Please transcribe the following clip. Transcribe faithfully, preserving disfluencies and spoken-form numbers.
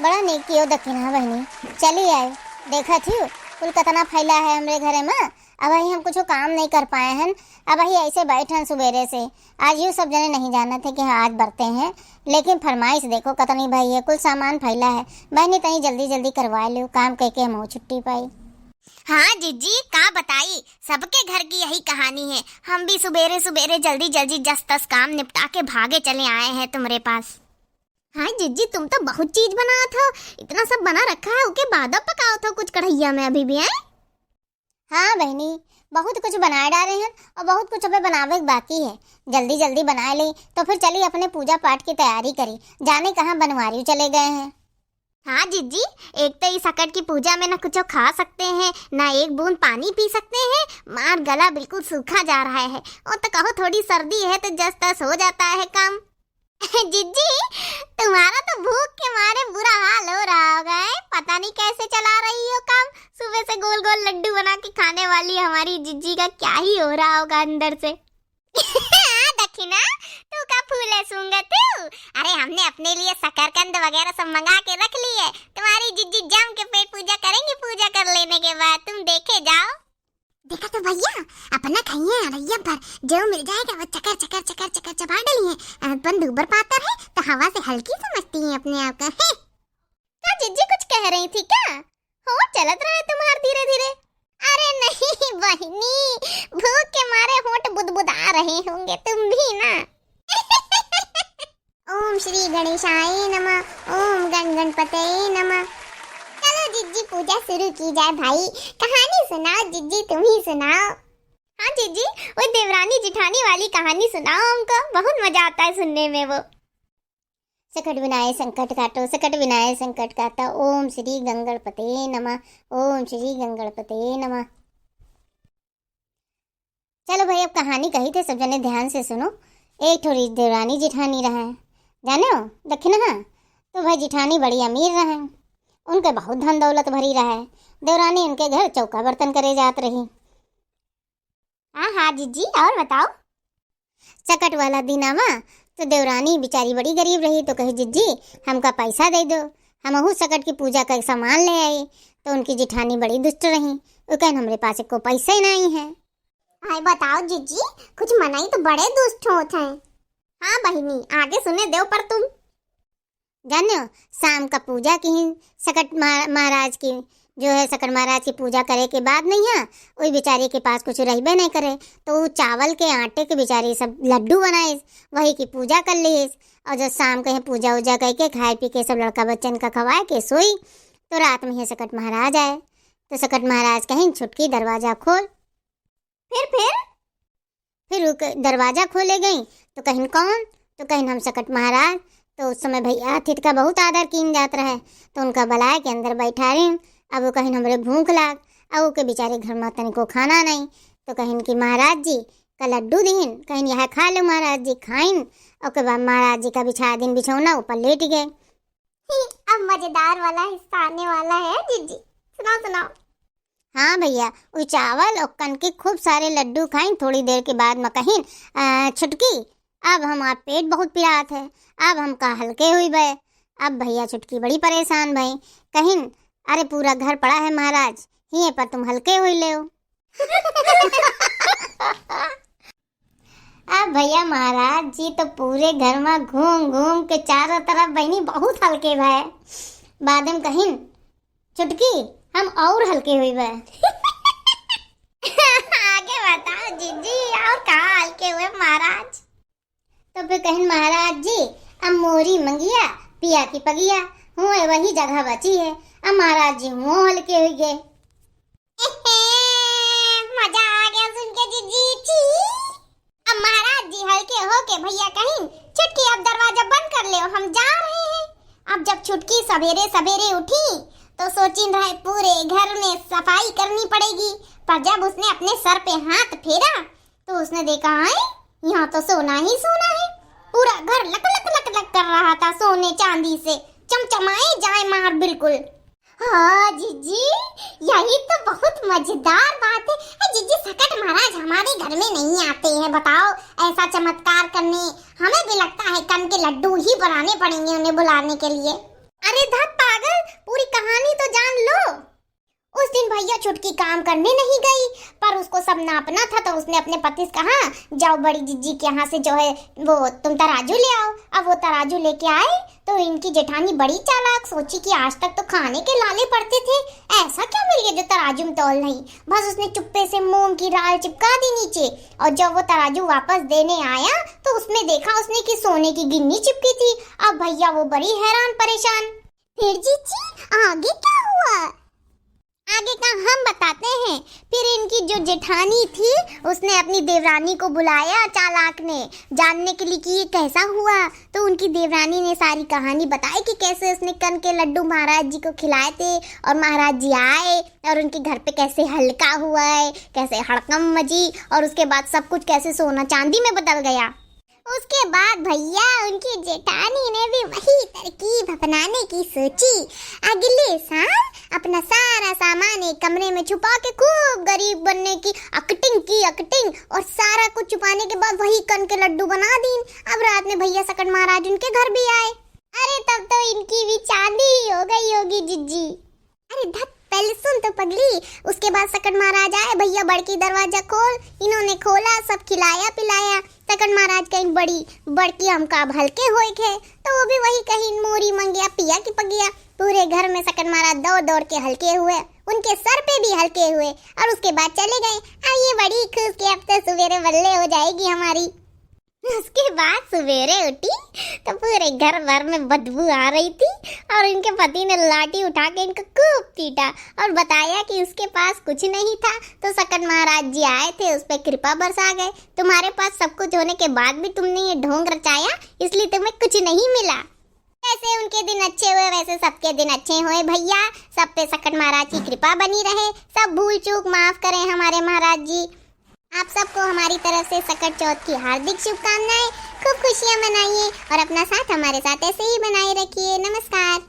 बड़ा नीक कियो दखिनहा बहिनी, चली आए। देखत हियो, कुल कतना फैला है हमरे घरे में। अबही हम कुछो काम नहीं कर पाए हन, अबही ऐसे बैठन सुबेरे से। आज यू सब जने नहीं जानत है कि हाँ, आज बरते हैं, लेकिन फरमाइश देखो कतनी भई है, कुल सामान फैला है। बहिनी, तनी जल्दी जल्दी करवा लियो काम, कह के हम छुट्टी पाई। हाँ जिज्जी, का बताई, सबके घर की यही कहानी है। हम भी सुबेरे सुबेरे जल्दी जल्दी जस तस काम निपटा के भागे चले आए हैं तुम्हरे पास। हाँ जिज्जी, तुम तो बहुत चीज बनावत हो, इतना सब बना रखा है, उके बाद अब पकावत हो कुछ कढ़ैया में अभी भी, हैं? हाँ बहिनी, बहुत कुछ बनाए डारे हैं और बहुत कुछ अबे बनावे के बाकी है। जल्दी जल्दी बनाए ली तो फिर चली अपने पूजा पाठ की तैयारी करी, जाने कहाँ बनवारी चले गए हैं। हाँ जिज्जी, एक तो इस सकट की पूजा में ना कुछ खा सकते हैं, ना एक बूंद पानी पी सकते हैं, मार गला बिल्कुल सूखा जा रहा है। और तो कहो थोड़ी सर्दी है तो जस तस हो जाता है काम। जिज्जी, तुम्हारा तो भूख के मारे बुरा हाल हो रहा होगा, हैं? पता नहीं कैसे चला रही हो काम। सुबह से गोल गोल लड्डू बना के खाने वाली हमारी जिज्जी का क्या ही हो रहा होगा अंदर से। हाँ, दखिना, तू का फूले सूंघत हो? अरे, हमने अपने लिए शकरकंद वगैरह सब मंगा के रख ली है। तुम्हारी जिज्जी जम के पेट पूजा करेंगी, पूजा कर लेने के बाद तुम देखे जाओ। देखा तो भैया, अपना खइया रैया पर जो मिल जाएगा वो चकर चकर चकर चकर चबा डली है। अपन दूबर पातर है तो हवा से हल्की समझती है अपने आप को। हैं? का जिज्जी कुछ कह रही थी क्या? हो चलत रहा है तुम्हार धीरे धीरे। अरे नहीं बहिनी, भूख के मारे होंठ बुदबुदा रहे होंगे तुम भी ना। ओम श्री गणेशाय नमः, ओम गण गणपतये नमः। चलो जिज्जी, पूजा शुरू की जाए भाई। कहानी सुनाओ जिज्जी, तुम ही सुनाओ। हाँ जिज्जी, वो देवरानी जिठानी वाली कहानी सुनाओ हमको, बहुत मजा आता है सुनने में वो। सकट विनाय संकट काटो, सकट विनाय संकट काटो, ओम श्री गंगणपते नमः, ओम श्री गंगणपते नमः। चलो भाई, अब कहानी कही थे, सब जने ध्यान से सुनो। एक ठो री-, देवरानी जिठानी रहे, जाने हो, दखिनहा। तो भाई, जिठानी बड़ी अमीर रहे, उनके बहुत धन दौलत भरी रहे। देवरानी उनके घर चौका बर्तन करे जात रही। हाँ, हाँ, जिज्जी, और बताओ। सकट वाला दिन आवा, तो देवरानी बेचारी बड़ी गरीब रही, तो कही, "जिज्जी, हमका पैसा दे दो, हमहू सकट की पूजा का सामान ले आई।" तो उनकी जिठानी बड़ी दुष्ट रही, वो कहन, "हमरे पास एको पैसा ही नहीं है।" हाय, बताओ जिज्जी, कुछ मनई तो बड़े दुष्ट होत हैं। हाँ बहिनी, आगे सुने देव पर तुम। जान्यो, शाम का पूजा किहिन सकट महा-, महाराज की, जो है सकट महाराज की पूजा करे के बाद नहीं है, वही बेचारे के पास कुछ रहबे नहीं करे, तो वो चावल के आटे के बेचारे सब लड्डू बनाइस, वही की पूजा कर लिहिस। और जब शाम के यहाँ पूजा उजा करके खाए पी के सब लड़का बच्चन का खवाए के सोई, तो रात में ही सकट महाराज आए। तो सकट महाराज कहिन, "छुटकी, दरवाजा खोल।" फिर, फिर? फिर उ क-, दरवाजा खोले गई, तो कहिन, "कौन?" तो कहिन, "हम सकट महाराज।" तो उस समय भैया अतिथि का बहुत आदर कीन जात रहे, तो उनका बुलाए के अंदर बैठारिन। अब वो कहिन, "हमरे भूख लाग।" अब ओके बेचारे घर में तनिको खाना नहीं, तो कहिन कि, "महाराज जी का लड्डू दीन।" कहिन, "यह खा लो महाराज जी।" खाइन, ओके बाद महाराज जी का बिछा दिन बिछौना, ऊपर लेट गए। अब मजेदार वाला हिस्सा आने वाला है जिज्जी, सुनाओ, सुनाओ। हाँ भैया, उ चावल और कनकी खूब सारे लड्डू खाइन। थोड़ी देर के बाद में कहिन, "अ, छुटकी, अब हमार पेट बहुत पिरात है, अब हमका हल्के हुई बे।" अब भैया छुटकी बड़ी परेशान भई, कहिन, "अरे, पूरा घर पड़ा है महाराज, हिये पर तुम हल्के हुई लेव।" अब भैया महाराज जी तो पूरे घर में घूम घूम के चारों तरफ बहिनी बहुत हल्के भए। बाद में कहिन, "छुटकी, हम और हल्के हुई बे।" आगे बताओ जिज्जी, और कहाँ हल्के हुए महाराज? तो फिर कहिन, "महाराज जी, अब मोरी मंगिया, पिया की पगिया, हुए वही जगह बची है।" अब महाराज जी हुओं हल्के हुई गए। मजा आ गया सुन के जिज्जी। छी। अब महाराज जी हल्के होके भैया कहिन, "छुटकी, अब दरवाजा बंद कर ले, हम जा रहे हैं।" अब जब छुटकी सवेरे सवेरे उठी, तो सोचिन रहे, "पूरे घर में सफाई करनी पड़ेगी।" पर जब उसने अपने सर पे हाथ फेरा, तो उसने देखा, "हाय, यहाँ तो सोना ही सोना है।" पूरा घर लक लक लक लक कर रहा था सोने चांदी से, चमचमाए जाए मार बिल्कुल। हाँ जिज्जी, यही तो बहुत मजेदार बात है। ए जिज्जी, सकट महाराज हमारे घर में नहीं आते हैं, बताओ, ऐसा चमत्कार करने। हमें भी लगता है कनके लड्डू ही बनाने पड़ेंगे उन्हें बुलाने के लिए। अरे धत, कहानी तो जान लो। उस दिन भैया छुटकी काम करने नहीं गई, पर उसको सब नापना था, तो उसने अपने पति से कहा, "जाओ बड़ी जिज्जी के यहाँ से जो है वो तुम तराजू ले आओ।" अब वो तराजू लेके आए तो इनकी जेठानी बड़ी चालाक, सोची कि आज तक तो खाने के लाले पड़ते थे, ऐसा क्या मिल गया जो तराजू में तौल नहीं। बस उसने चुप्पे से मोम की राल चिपका दी नीचे, और जब वो तराजू वापस देने आया तो उसमें देखा उसने कि सोने की गिन्नी चिपकी थी। अब भैया वो बड़ी हैरान परेशान। फिर जीजी, आगे क्या हुआ? आगे का हम बताते हैं। फिर इनकी जो जेठानी थी, उसने अपनी देवरानी को बुलाया चालाक ने, जानने के लिए कि ये कैसा हुआ। तो उनकी देवरानी ने सारी कहानी बताई कि कैसे उसने कन के लड्डू महाराज जी को खिलाए थे और महाराज जी आए और उनके घर पे कैसे हल्का हुआ है, कैसे हड़कम मची, और उसके बाद सब कुछ कैसे सोना चांदी में बदल गया। उसके बाद भैया उनकी जेठानी ने भी वही तरकीब अपनाने की सोची। अगले साल अपना सारा सामान एक कमरे में छुपा के खूब गरीब बनने की acting की, acting, और सारा कुछ छुपाने के बाद वही कन के लड्डू बना दीन। अब रात में भैया सकट महाराज उनके घर भी आए। अरे, तब तो इनकी भी चांदी ही हो गई होगी जीजी। अरे धत, पहले सुन तो पगली। उसके बाद सकट महाराज आए, भैया बड़की दरवाजा खोल। इन्होंने खोला, सब खिलाया पिलाया। सकट महाराज कहीं बड़ी बड़की हमका अब हल्के होए थे, तो वो भी वही कहीं मोरी मंगिया पिया की पगिया। पूरे घर में सकट महाराज दौड़ दौड़ के हल्के हुए, उनके सर पे भी हल्के हुए और उसके बाद चले गए। अब ये बड़ी खुश कि अब तो सवेरे बल्ले हो जाएगी हमारी। उसके बाद सवेरे उठी तो पूरे घर भर में बदबू आ रही थी और इनके पति ने लाठी उठा के इनको खूब पीटा और बताया कि उसके पास कुछ नहीं था, तो सकट महाराज जी आए थे, उस पर कृपा बरसा गए। तुम्हारे पास सब कुछ होने के बाद भी तुमने ये ढोंग रचाया, इसलिए तुम्हें कुछ नहीं मिला। जैसे उनके दिन अच्छे हुए वैसे सबके दिन अच्छे हुए भैया, सब पे सकट महाराज की कृपा बनी रहे, सब भूल चूक माफ करें हमारे महाराज जी। आप सबको हमारी तरफ से सकट चौथ की हार्दिक शुभकामनाएं। खूब खुशियां मनाइए और अपना साथ हमारे साथ ऐसे ही बनाए रखिए। नमस्कार।